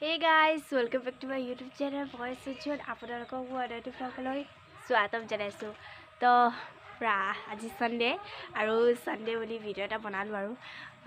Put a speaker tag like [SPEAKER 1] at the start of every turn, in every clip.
[SPEAKER 1] Hey guys, welcome back to my YouTube channel voice উজ্জ্বল। আপোনালোকক মই YouTube ব্লগলৈ স্বাগতম জনাইছোঁ। তো আজি ছানডে আৰু ছানডে বুলি ভিডিঅ' এটা বনালোঁ। আৰু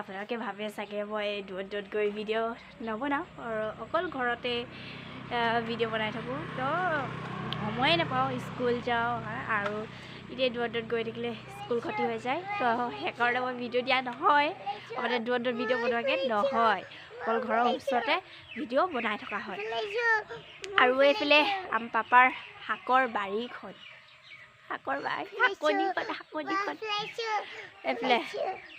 [SPEAKER 1] আপোনালোকে ভাবে চাগে মই দূৰত দূৰত গৈ ভিডিঅ' নবনাওঁ আৰু অকল ঘৰতে ভিডিঅ' বনাই থাকোঁ। তো সময়ে নাপাওঁ, স্কুল যাওঁ আৰু এতিয়া দূৰত দূৰত গৈ থাকিলে স্কুল ক্ষতি হৈ যায়। তো সেইকাৰণে মই ভিডিঅ' দিয়া নহয়, মানে দূৰত দূৰত ভিডিঅ' বনোৱাকৈ নহয়, অকল ঘৰৰ ওচৰতে ভিডিঅ' বনাই থকা হয়। আৰু এইফালে আম পাপাৰ শাকৰ বাৰীখন, শাকৰ বাৰী, শাকনিখন, শাকনিখন। এইফালে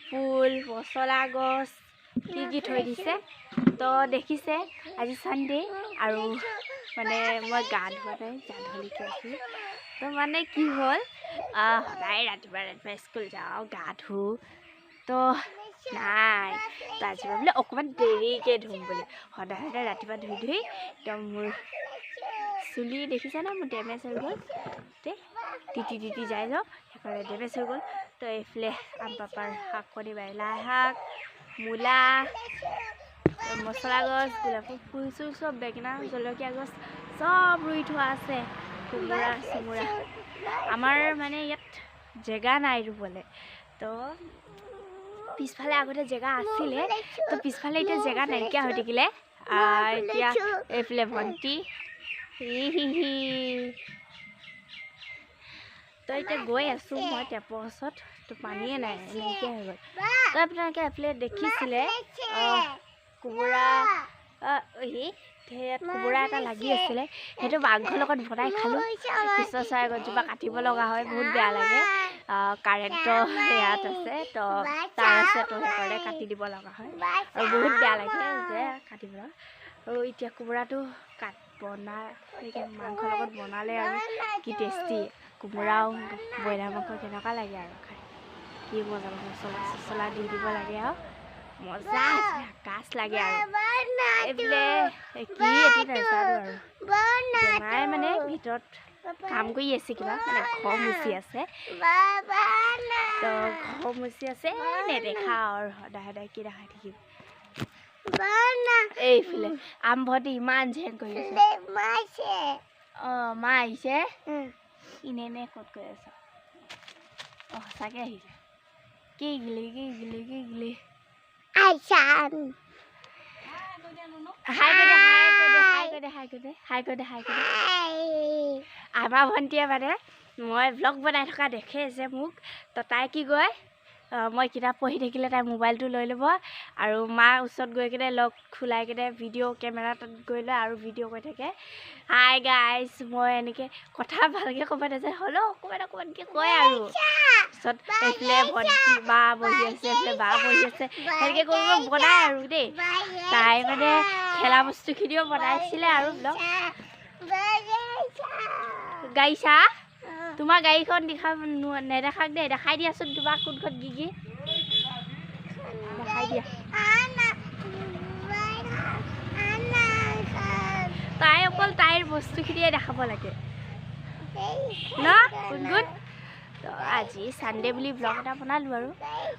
[SPEAKER 1] ফুল, মছলা গছ কি কি থৈ দিছে। তো দেখিছে, আজি ছানডে আৰু মানে মই গা ধোৱা নাই, জাধলিকে আছোঁ। তো মানে কি হ'ল, সদায় ৰাতিপুৱা ৰাতিপুৱা স্কুল যাওঁ, গা ধুওঁ, তো নাই, তো আজি বোলে অকণমান দেৰিকৈ ধুম বুলি। সদায় সদায় ৰাতিপুৱা ধুই ধুই একদম মোৰ চুলি দেখিছে না, মোৰ ডেমেজ হৈ গ'ল, গোটেই তিতি তিতি যায় ন, সেইকাৰণে ডেমেজ হৈ গ'ল। তো এইফালে আম পাপাৰ শাকনি বাৰী, লাই শাক, মূলা, মছলা গছ, গোলাপৰ ফুল চুল চব, বেঙেনা, জলকীয়া গছ চব ৰুই থোৱা আছে। কোমোৰা চোমোৰা আমাৰ মানে ইয়াত জেগা নাই ৰুবলৈ। তো পিছফালে আগতে জেগা আছিলে, তো পিছফালে এতিয়া জেগা নাইকিয়া হৈ থাকিলে। এতিয়া এইফালে ভণ্টি হি। তো এতিয়া গৈ আছোঁ মই টেপৰ ওচৰত, তো পানীয়ে নাই, নাইকিয়া হৈ গ'ল। তো আপোনালোকে এইফালে দেখিছিলে কোমোৰা, ইয়াত কোমোৰা এটা লাগি আছিলে, সেইটো মাংসৰ লগত বনাই খালোঁ। কৃষ্ণচূড়া গছজোপা কাটিব লগা হয়, বহুত বেয়া লাগে। কাৰেণ্টৰ ইয়াত আছে, তো তাঁৰ আছে, তো সেইকাৰণে কাটি দিব লগা হয় আৰু বহুত বেয়া লাগে যে কাটিব লগা। আৰু এতিয়া কোমোৰাটো কাট বনাই মাংসৰ লগত বনালে আৰু কি টেষ্টি, কোমোৰাও ব্ৰইলাৰ মাংস কেনেকুৱা লাগে আৰু খাই কি মজা। মছলা চছলা দি দিব লাগে আৰু মজা কাচ লাগে। আৰু এইফালে কি এইটো নাজানো। আৰু মায়ে মানে ভিতৰত কাম কৰি আছে, কিবা মানে ঘৰ মুচি আছে। তো ঘৰ মুচি আছে, নেদেখা আৰু সদায় সদায় কি দেখাই থাকিম। এইফালে আম ভণ্টি ইমান জেং কৰি আছে। অঁ, মা আহিছে। এনে এনে ক'ত গৈ আছ? অঁ, সঁচাকৈ আহিছে। কি গিলি কি গিলি কি গিলি? হাই কৰি দে, হাই কৰি দে, হাই কৰি দে, হাই কৰি দে, হাই কৰি দে, হাই কৰি দে। আমাৰ ভণ্টিয়ে মানে মই ব্লগ বনাই থকা দেখে যে মোক, তো তাই কি কয়, মই কিতাপ পঢ়ি থাকিলে তাই মোবাইলটো লৈ ল'ব আৰু মাৰ ওচৰত গৈ কিনে লগ খোলাই কিনে ভিডিঅ' কেমেৰা তাত গৈ লয় আৰু ভিডিঅ' কৰি থাকে। হাই গাইজ, মই এনেকৈ কথা ভালকৈ ক'ব নাযায়, হ'লেও অকণমান অকণমানকৈ কয়। আৰু পিছত এইফালে ভণ্টি বা বহি আছে, এইফালে বা বহি আছে, সেনেকৈ কৰিব বনায় আৰু দেই। তাই মানে খেলা বস্তুখিনিও বনাইছিলে আৰু ব্লগ। গাড়ী, তোমাৰ গাড়ীখন দেখা নেদেখাক দেই, দেখাই দিয়াচোন তোমাক। কোনখন গিগি দেখাই দিয়া। তাই অকল তাইৰ বস্তুখিনিয়ে দেখাব লাগে ন গুণগুণ। তো আজি ছানডে বুলি ব্লগ এটা বনালোঁ আৰু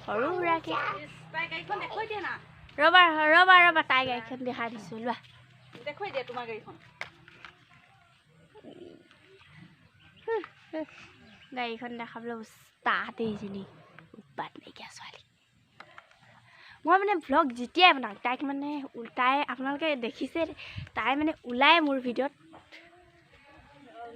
[SPEAKER 1] সৰু সুৰাকৈ। ৰ'বা ৰ'বা ৰ'বা, তাই গাড়ীখন দেখাই দিছোঁ, লোৱা।
[SPEAKER 2] দেখুৱাই দিয়া তোমাৰ গাড়ীখন।
[SPEAKER 1] গাড়ীখন দেখাবলৈ উস্তাদ এইজনী, উৎপাত নাইকিয়া ছোৱালী। মই মানে ভ্লগ যেতিয়াই বনাওঁ তাইক মানে তাই, আপোনালোকে দেখিছে, তাই মানে ওলায় মোৰ ভিডিঅ'ত।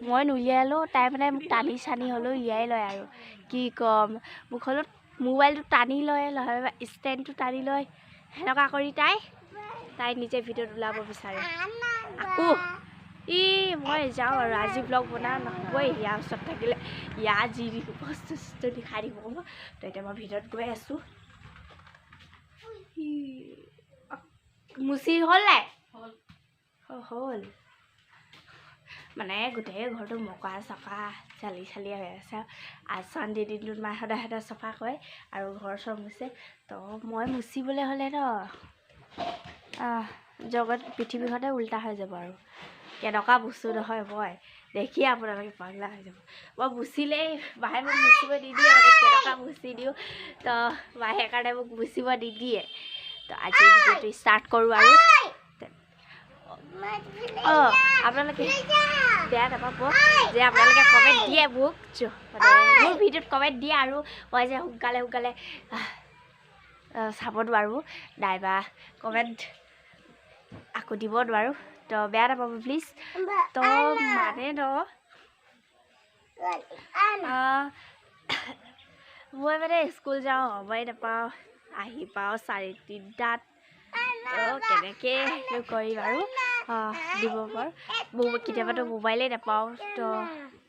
[SPEAKER 1] মই নুলিয়ালেও তাই মানে মোক টানি চানি হ'লেও উলিয়াই লয়। আৰু কি ক'ম, মোক হ'লেও মোবাইলটো টানি লয়, নহ'লে ষ্টেণ্ডটো টানি লয়, সেনেকুৱা কৰি তাই তাই নিজে ভিডিঅ'ত ওলাব বিচাৰে। আকৌ ই মই যাওঁ আৰু আজি ব্লগ বনা নহ'বই, ইয়াৰ ওচৰত থাকিলে ইয়াৰ যি বস্তু চস্তু দেখাই দিব ক'ব। তো এতিয়া মই ভিতৰত গৈ আছোঁ। মুচি হ'ল নাই? হ'ল মানে গোটেই ঘৰটো মকা চকা চালি চালি হৈ আছে। আজি চানডে দিনটোত মায়ে সদায় সদায় চফা কৰে আৰু ঘৰ চৰ মুচে। তো মই মুচিবলৈ হ'লে ন জগত পৃথিৱীখনে উল্টা হৈ যাব। আৰু কেনেকুৱা বস্তু নহয়, মই দেখিয়ে আপোনালোকে পাগলা হৈ যাব। মই মুচিলেই মায়ে মোক মুচিব নিদিয়ে, মানে কেনেকুৱা মুচি দিওঁ, তো মায়ে সেইকাৰণে মোক মুচিব নিদিয়ে। তো আজি ভিডিঅ'টো ষ্টাৰ্ট কৰোঁ। আৰু অঁ, আপোনালোকে বেয়া নাপাব যে আপোনালোকে কমেণ্ট দিয়ে মোক, মানে মোৰ ভিডিঅ'ত কমেণ্ট দিয়ে আৰু মই যে সোনকালে সোনকালে চাব নোৱাৰোঁ নাইবা কমেণ্ট আকৌ দিব নোৱাৰোঁ, তো বেয়া নাপাব প্লিজ। তো মানে ন মই মানে স্কুল যাওঁ, সময় নাপাওঁ, আহি পাওঁ 3:30ত, তো কেনেকৈ কৰিম আৰু দিব পাৰোঁ। কেতিয়াবাতো মোবাইলেই নাপাওঁ, তো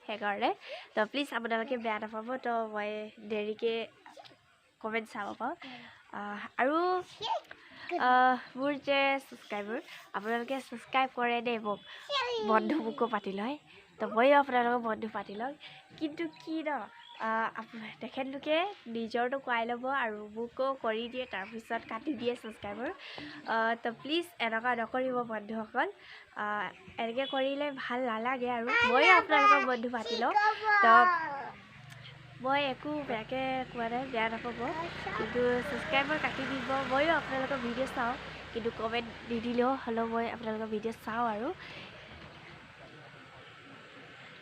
[SPEAKER 1] সেইকাৰণে তো প্লিজ আপোনালোকে বেয়া নাপাব। তো মই দেৰিকৈ কমেণ্ট চাব পাৰোঁ। আৰু মোৰ যে ছাবস্ক্ৰাইবাৰ, আপোনালোকে ছাবস্ক্ৰাইব কৰে দেই মোক, বন্ধু মোকো পাতি লয়, তো ময়ো আপোনালোকক বন্ধু পাতি লওঁ। কিন্তু কি ন, তেখেতলোকে নিজৰটো কোৱাই ল'ব আৰু মোকো কৰি দিয়ে, তাৰপিছত কাটি দিয়ে ছাবস্ক্ৰাইবাৰ। তো প্লিজ এনেকুৱা নকৰিব বন্ধুসকল, এনেকৈ কৰিলে ভাল নালাগে। আৰু ময়ো আপোনালোকক বন্ধু পাতি লওঁ, তো মই একো বেয়াকৈ কোৱা নাই, বেয়া নাপাব, কিন্তু ছাবস্ক্ৰাইবাৰ কাটি দিব। ময়ো আপোনালোকৰ ভিডিঅ' চাওঁ, কিন্তু কমেণ্ট নিদিলেও হ'লেও মই আপোনালোকৰ ভিডিঅ' চাওঁ। আৰু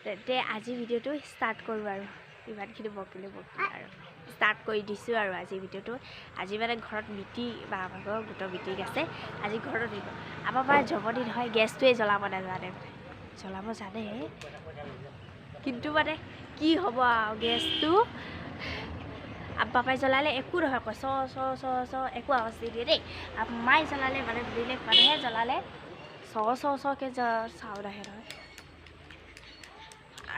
[SPEAKER 1] তেন্তে আজি ভিডিঅ'টো ষ্টাৰ্ট কৰোঁ আৰু ইমানখিনি বকিলোঁ বকিলোঁ আৰু ষ্টাৰ্ট কৰি দিছোঁ আৰু আজি ভিডিঅ'টো। আজি মানে ঘৰত মিটিং বা আমাৰ ঘৰৰ গোটৰ মিটিং আছে, আজি ঘৰত দিব। আমাৰ পৰা জন্মদিন হয়, গেছটোৱে জ্বলাব নাজানে, মানে জ্বলাব জানে কিন্তু মানে কি হ'ব আৰু গেছটো পাপাই জ্বলালে একো নহয়, কয় চ চ চ চ একো আৱাজ নিদিয়ে দেই। মায়ে জ্বলালে মানে বেলেগ মানুহে জ্বলালে চ চ চকৈ চাউণ্ড আহে নহয়।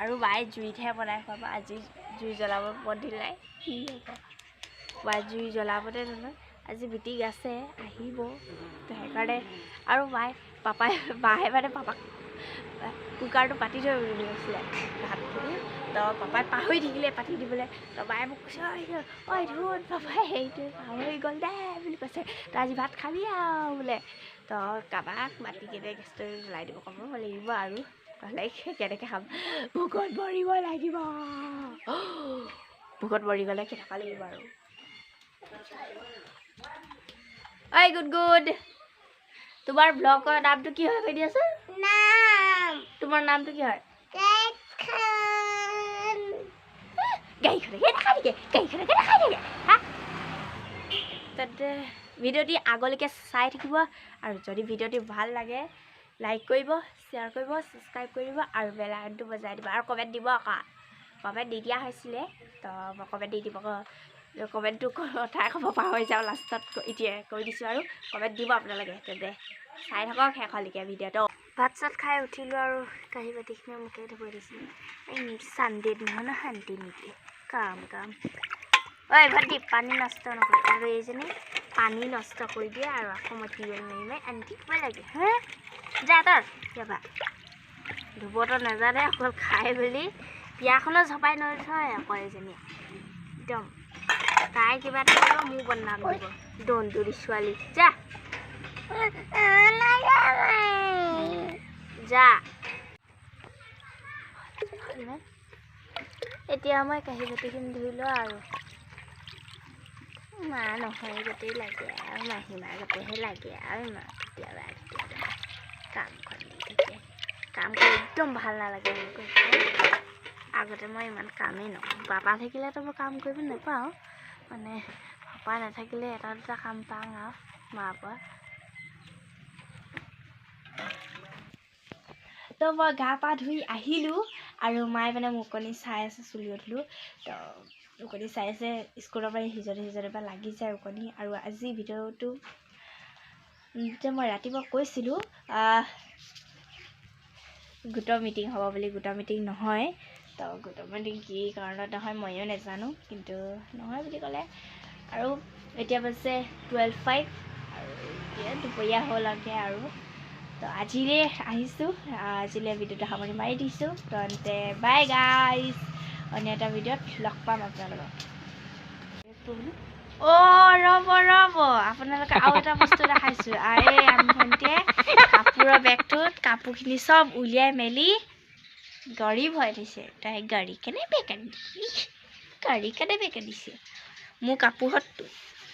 [SPEAKER 1] আৰু মায়ে জুইতহে বনাই খুৱাব, আজি জুই জ্বলাব মন দিলে কি হ'ব, মায়ে জুই জ্বলাবতে নহয়। আজি মিটিং আছে, আহিব, তো সেইকাৰণে। আৰু মায়ে পাপাই মায়ে মানে পাপাক কুকাৰটো পাতি থৈ বুলি কৈছিলে ভাতখিনি, তো পাপাই পাহৰি থাকিলে পাতি দিবলৈ। তো মায়ে মোক কৈছে, ঐ ধুন পাপাই হেৰিটোৱে পাহৰি গ'ল দে বুলি কৈছে, তো আজি ভাত খাবি আৰু বোলে। তো কাৰোবাক মাতি কেনে গেছটো জ্বলাই দিব ক'ব লাগিব আৰু, নহ'লে কেনেকৈ খাম, ভোকত মৰিব লাগিব। ভোকত মৰি গ'লে কেনেকুৱা লাগিব আৰু। ঐ গুড গুড, তোমাৰ ব্লগৰ নামটো কি হয় কৈ দিয়াচোন? তোমাৰ নামটো কি হয়? গাড়ীখনকে দেখাই থাকে, গাড়ীখনকে দেখাই থাকে। হা, তেন্তে ভিডিঅ'টি আগলৈকে চাই থাকিব আৰু যদি ভিডিঅ'টি ভাল লাগে লাইক কৰিব, শ্বেয়াৰ কৰিব, ছাবস্ক্ৰাইব কৰিব আৰু বেল আইকনটো বজাই দিব আৰু কমেণ্ট দিব আকৌ। কমেণ্ট নিদিয়া হৈছিলে, তো মই কমেণ্ট দি দিব, কমেণ্টটো কথা ক'ব পাহৰি যাওঁ লাষ্টত, এতিয়া কৈ দিছোঁ আৰু কমেণ্ট দিব আপোনালোকে। তেন্তে চাই থাকক শেষলৈকে ভিডিঅ'টো। ভাত চাত খাই উঠিলোঁ আৰু কাঁহী বাতিখিনি মোকে ধুব দিছিলে। এই চানডে দিনাখন শান্তি নিদিয়ে, কাম কাম। ঐ ভাইটি পানী নষ্ট নকৰি, আৰু এইজনী পানী নষ্ট কৰি দিয়ে আৰু আকৌ মই টিউবৱেল মাৰি মাৰি আনি থাকিব লাগে। হে যা তাৰ যাবা, ধুবতো নাজানে, অকল খাই বুলি বিয়াখনো জপাই নথয় আকৌ এইজনীয়ে। একদম তাই কিবা এটা কৰিব, মোৰ বদনাম দিব, দন্দুৰী ছোৱালী। যা যা। এতিয়া মই কাঁহী বাতিখিনি ধুই লওঁ আৰু মা নহয় গোটেই লাগে আৰু মাহী মা গোটেইহে লাগে আৰু মা কেতিয়াবা কেতিয়াবা কামখন দি থাকে। কাম কৰি একদম ভাল নালাগে মোক। আগতে মই ইমান কামেই নকৰোঁ, পাপা থাকিলেতো মই কাম কৰিব নাপাওঁ, মানে পাপা নাথাকিলে এটা দুটা কাম পাওঁ আৰু মাৰ পৰা। তো মই গা পা ধুই আহিলোঁ আৰু মায়ে মানে মোকনি চাই আছে, চুলি উঠিলোঁ, তো ওকণি চাই আছে। স্কুলৰ পৰা সিজনে সিজনৰ পৰা লাগি যায় ওকণি। আৰু আজি ভিডিঅ'টো যে মই ৰাতিপুৱা কৈছিলোঁ গোটৰ মিটিং হ'ব বুলি, গোটৰ মিটিং নহয়। তো গোটৰ মিটিং কি কাৰণত নহয় ময়ো নাজানো, কিন্তু নহয় বুলি ক'লে। আৰু এতিয়া বাজে 12:05 আৰু এতিয়া দুপৰীয়া হ'ল আৰু। তো আজিলৈ আহিছোঁ, আজিলৈ ভিডিঅ'টো সামৰণি মাৰি দিছোঁ। তেন্তে বাই গাইজ, অন্য এটা ভিডিঅ'ত লগ পাম আপোনালোকক। অ' ৰ'ব ৰ'ব, আপোনালোকে আৰু এটা বস্তু দেখাইছোঁ। এই আমি ভণ্টিয়ে কাপোৰৰ বেগটোত কাপোৰখিনি চব উলিয়াই মেলি গাড়ী ভৰাই থৈছে। তাই গাড়ী কেনে বেগ আনি গাড়ী কেনে বেগ আনিছে। মোৰ কাপোৰত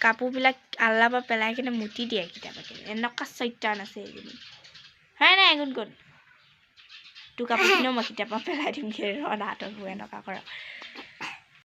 [SPEAKER 1] কাপোৰবিলাক আল্লাৰ পৰা পেলাই কিনে মুতি দিয়ে কেতিয়াবা কেতিয়াবা। এনেকুৱা চৈতান আছে এইজনী, হয় নাই? আইগুণ ক'ত? তোৰ কাপোৰখিনিও মই কিতাপত পেলাই দিমগৈ ৰ, হাতত এনেকুৱা কৰ।